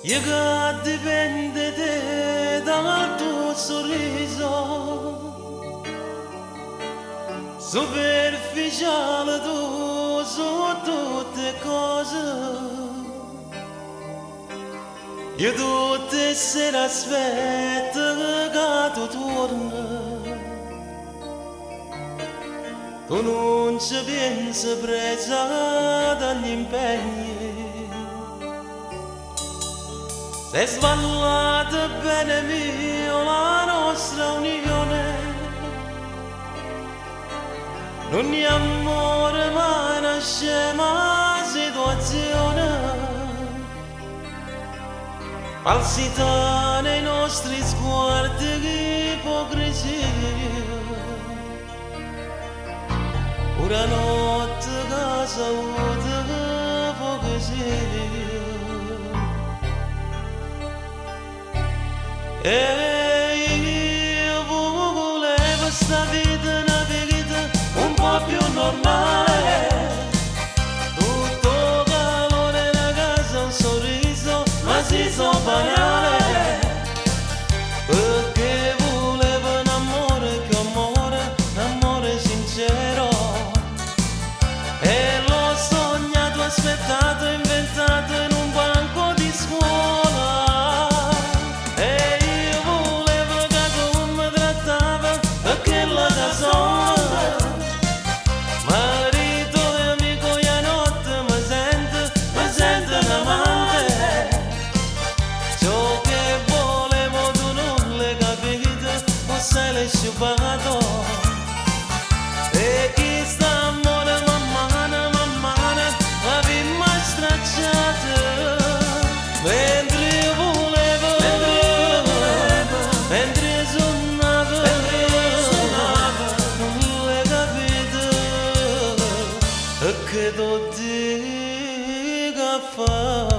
Io che dipende te dal tuo sorriso, superficiale tu su tutte cose. Io tutte sere aspetto che tu torni. Tu non ci pensi presa dagli impegni. Se sballata bene mio la nostra unione, non è amore ma è una scema situazione. Falsità nei nostri sguardi, ipocrisia. Una notte che saluta poesia. E io volevo sta vita, una vita un po' più normale. Tutto calore, una casa, un sorriso, ma si so banale. Perché volevo un amore che amore, un amore sincero. E l'ho sognato, aspettato, inventato in un banco di scuola. E io volevo che tu mi trattava perché la casola. Marito e amico, io notte mi sento un amante. Ciò che volevo tu non l'hai capito, o sei l'hai sciupato. E chi sta amore man mano, man mano, l'aveva stracciato. Mentre io volevo, mentre sognavo, non l'hai capito. E che ti dica fa?